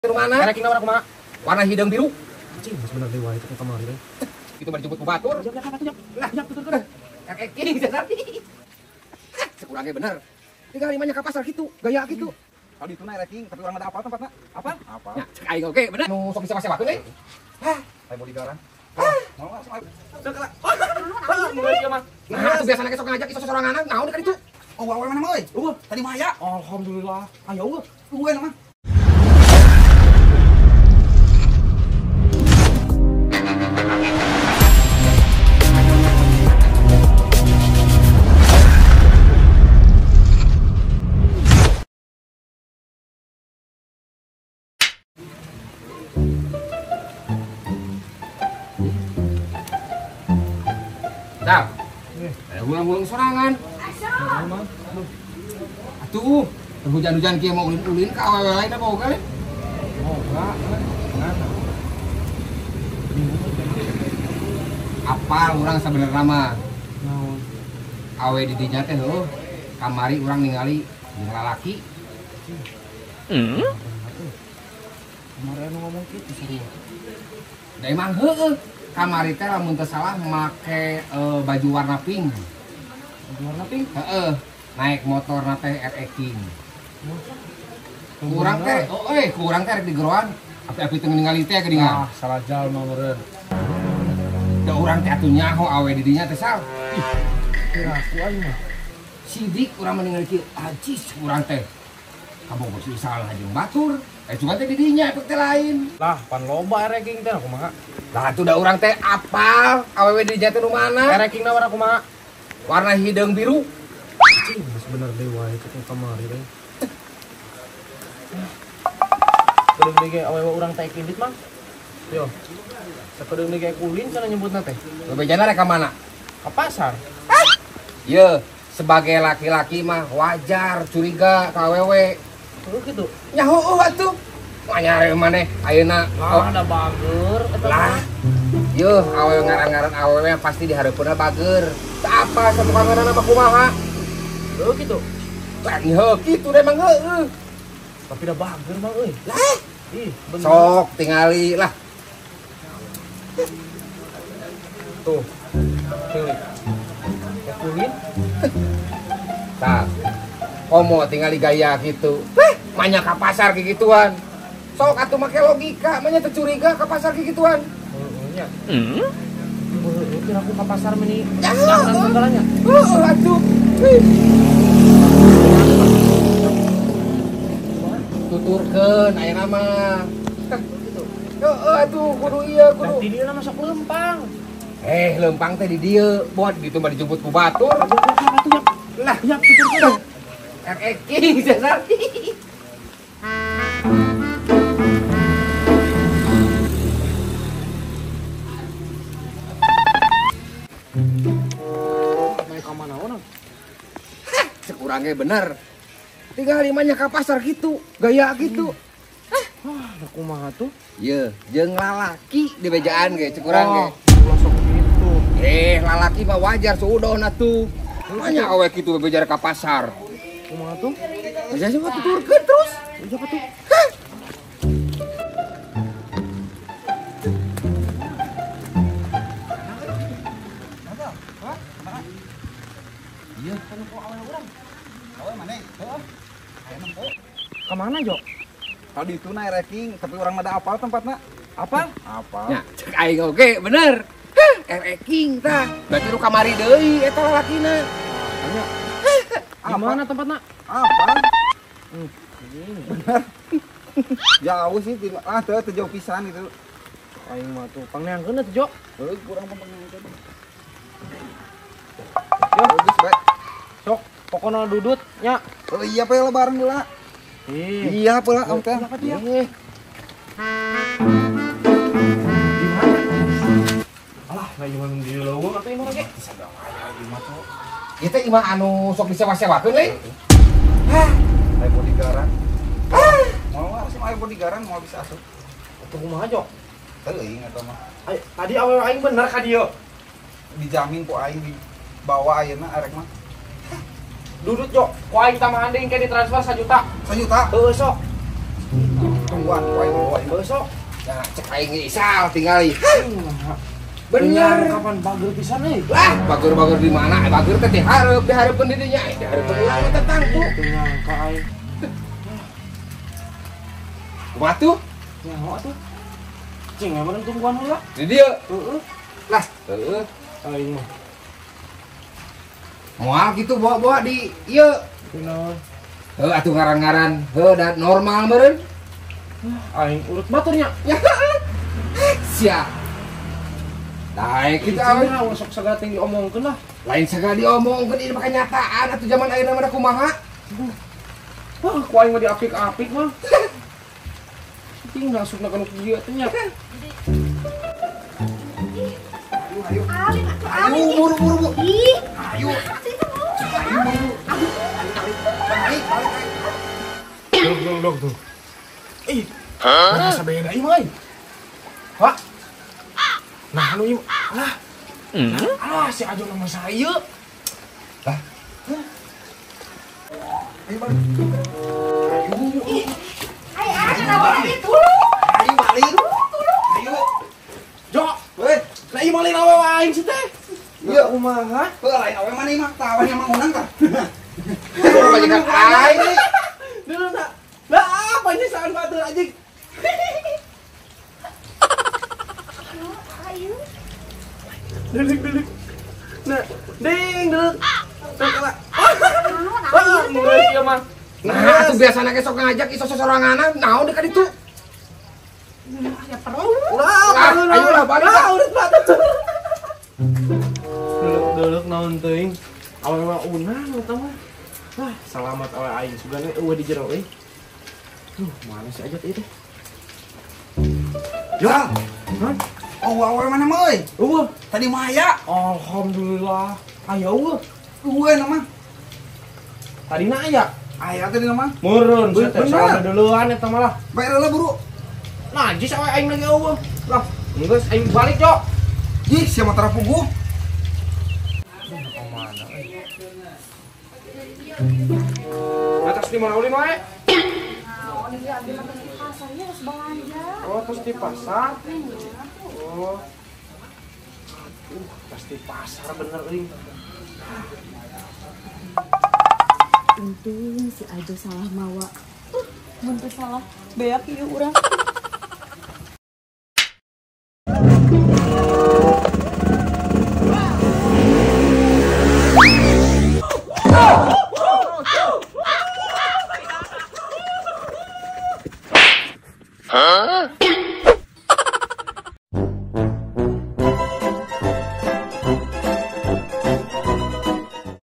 Mana? Erek warna kumaha? Warna hideung biru. Cing, bener deui wae itu kamari teh. Itu mah dijemput ku batur. Lah, tutur. Erek king dasar. Sekurangnya bener. Tinggal limanya ka pasar gitu, gaya gitu. Kalau itu na erek king, tapi urang ada apa tempatna? Apa? Apa? Ya, cek aing oke, bener. Nu sok disewa-sewakeun euy. Hah, aya bodyguardan. Mau langsung ayo. Sok lah. Mulai ieu mah. Nah, atuh biasana ge sok ngajak iso soranganan, naon ka ditu? Oh, awewe mana mah euy? Eueuh, tadi mah aya. Alhamdulillah. Aya eueuh. Eueuh mah. Tah. Ada ulang-ulang sorangan. Atuh, hujan-hujan kieu mau ulin-ulin ka awewe lain apa boga? Boga. Apal urang sabenerna mah. Naon? Awe di dinya teh heuh. Kamari urang ningali jeung lalaki. Kamari anu ngomong kitu sarua. Da emang heueuh. Kamari teh lamun teu salah make baju warna pink. Baju warna pink? Heeh. Naik motorna teh RX King. Kurang teh, oh kurang teh rek digeroan. Api-api teu ningali teh geuningan. Ah, salah jalma meureun. Da urang teh atuh nyaho awe di dinya teh sal. Ih, kira aku aing mah. Sidik urang mah ningali kieu, ajis urang teh. Kabogoh si salah jeung batur. Cuma teh di dinya efek teh lain. Lah, pan loba RX King teh kumaha? Lah atuh da urang teh apal awewe di dinya teh nu mana? RX King na warna kumaha? Warna hideung biru. Cing, bener deui wae itu kamari teh. Sakedeung deui ge awewe urang teh indit mah. Yo. Sakedeung deui ge ulin cenah nyebutna teh. Bebejana rek ka mana? Ka pasar. Ye, sebagai laki-laki mah wajar curiga ka awewe. Heuh kitu. Nya heueuh atuh. Manyare maneh ayeuna lah ada bager eta lah. Yeuh, awewe ngaran-ngaran awewe pasti dihareupeunna bager. Teu apa sabukangeunana mah kumaha? Heuh kitu. Lah heuh kitu deh emang heueuh. Tapi da bager mah euy. Lah, ih bener. Sok tingali lah. Tuh. Tingali. Kulin. Tah. Komo tingali gaya gitu. Heh, manya ka pasar kikituan. Sok atuh make logika, manya teu curiga ka pasar kikituan. Heeh nya. Heuh, kira aku ka pasar meni. Ya, segalanya. Heuh atuh. Tuturkeun ayeuna mah. Gitu. Heeh atuh kudu ieu kudu. Di dieu mah sok leumpang. Leumpang teh di dieu, buat gitu mah dijemput ku batur. Lah, ya tuturkeun. RX King dasar. Naik ka mana orang? Sekurangnya bener. Tinggal limanya ka pasar gitu, gaya gitu. Wah, da kumaha tuh? Ye, jeung lalaki di bejaan ge cekurang ge. Ulah sok kitu. Lalaki mah wajar suudon atuh. Banyak awe kitu bebejar ka pasar. Kumaha tuh? Bisa sih mah tuturkeun terus. Siapa tuh? Hah? Iya, kan kok awewe urang. Awewe maneh? Heeh. Aya nempo. Ka mana, Jo? Tadi itu na RX King, tapi urang mah da apal tempatna. Apal? Apal. Nya, cek aing oge bener. Hah, RX King tah. Berarti nu kamari deui eta lalakina. Nya. Di mana tempatna? Apal. Bener. Jauh sih, teu jauh pisan gitu. Aing mah tuh pangneangkeun atuh, Jo. Heuh, kurang pangneangkeun. Yo, geus bae. Sok, pokona dudut nya. Oh iya pe lebaran heula. Iya pula om teh. Di mana? Alah, lah imah di leuweung atuh imah ge. Ieu teh imah anu sok disewa-sewakeun euy. Hah, aya bodyguardan. Mau sih aya bodyguardan moal bisa asup. Atuh kumaha, Jo? Teuing eta mah. Tadi awewe aing bener ka dieu. Dijamin ku aing dibawa ayeuna arek mah. Dudut, Jo. Ku aing tambahan deui engke ditransfer 1 juta. 1 juta? Heueuh sok. Tungguan ku aing bawa besok. Nah, cek aing isal tingali. Bener. Kapan bager pisan euy? Lah, bager-bager di mana? Bager teh dihareup, dihareupeun di dinya, dihareupeun urang teh tangtu. Teu nyangka aing. Kumaha tuh? Nyaho atuh. Cing emang tungguan heula. Di dieu. Heeh. Lah, heeh. Aing mah. Moal kitu bawa-bawa di ieu. Kunaon? Heuh atuh ngaran-ngaran. Heuh da normal meureun. Aing urut baturnya. Ya heeh. Sia. Daek kitu awe. Nah, sok sagala teh diomongkeun lah. Lain sagala diomongkeun ieu mah kenyataan atuh zaman ayeuna mah kumaha. Wah, ku aing mah diapik-apik mah. Cing masukna kana kieu teh nya. Ayo, ayo, buru buru bu. Ayo. Ayo buru. Balik, balik. Dog, dog, dog. Ih, masa beda ieu mah. Pak. Nah, anu ieu lah. Alah, si Ajo nama saya. Lah. Ayo balik. Ayo. Ayo, kenapa lagi tulung? Ayo balik. Tulung. Ayo. Jo, weh. Lah ieu mah lain awewe aing sih teh. Iya, kumaha? Heuh, lain awewe mana ieu mah tah awewe mah unang tah. Kebanyakan aing. Dulu nak. Lah apa ini saan batur anjing? Ayo. Delik delik. Nah, ding delik. Lah. Wah, geus ieu mah. Nah, atuh biasana ge sok ngajak iso sosoranganan, naon dekat ditu? Ya perlu. Lah, ayo lah balik. Lah, urut batur. Delek-delek naon teuing. Awewe unang eta mah. Wah, salamat awe aing sugana eueuh di jero euy. Duh, mana si Ajat ieu teh? Ya. Hah? Oh, awewe mana mah euy? Eueuh, tadi mah aya. Alhamdulillah. Aya eueuh. Eueuh na mah. Tadina aya. Aya tadi na mah. Meureun, teh salah duluan eta mah lah. Bae heula buru. Najis awe aing lagi eueuh. Lah, geus aing balik, Cok. Ih, sia mah tara puguh. Mana euy? Atas di mana ulin wae? Naon ieu abdi mah di pasar ieu geus belanja. Oh, terus di pasar. Oh. Pasti pasar bener euy. Untung si Ajo salah mawa. Mun teu salah, beak ieu urang. Huh?